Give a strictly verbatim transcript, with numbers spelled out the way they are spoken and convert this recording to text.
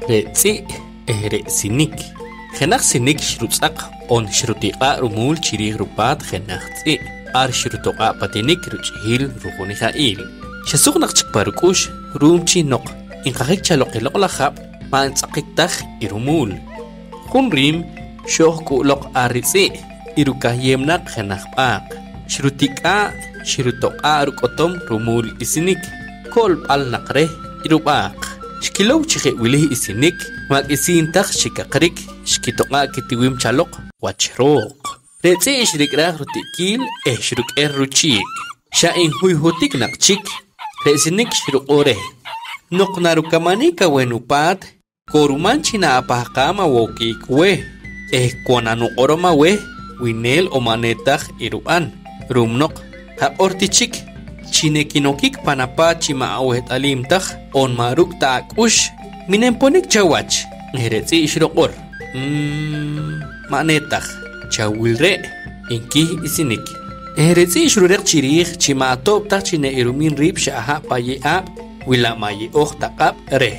Re' tz'i' eh re' sinik. Jenaj sinik xrutz'aq on xrutiq'aa' rumuul chiriij rupaat jenaj tz'i'. Ar xrutoq'aa' patinik ruch'ihil rujunija'il. Xa suq naq chik pa ruk'ux ru'um chi noq inqajik chaloq i loq'laj jab' ma' ntz'aqik taj i rumuul. Jun riim xooj k'u'loq ar ritz'i' i rukahyeem naq jenaj b'aaq. Xrutik'aa', xrutoq'aa' ruk'otom rumuul i sinik. Ko'lb'al naq reh i rub'aaq. Xkilow chi je' wili i sinik ma' k'isiin taj xikaqrik, xkitoq'aa' kitiwim chaloq wach rooq. Re' tz'i' xrik'raj ruti'kiil eh xruk'er ruchiik'. Xa injuyjutik naq chik, re' sinik xruq'or reh: Noq narukamanik aweh nupaat, koruman chi naapahqaam awokiik weh eh ko nanuq'orom aweh wi neel on ma' neel taj i rub'an. Ru'um noq qaq'or ti chik chi nekinokik pan apaat chi ma' aweht'aliim taj on ma' ruuk' ta ak'ux, mi nenponik chawach? Eh re' tz'i' xruq'or: Mmm, ma' neel taj, chawil re', nki i sinik. Eh re' tz'i' xrureq chiriij chi ma' atoob' taj chi ne irumin riib' xa aha' pa ye'aab' wi la' ma' ye'ooj ta q'ab' reh.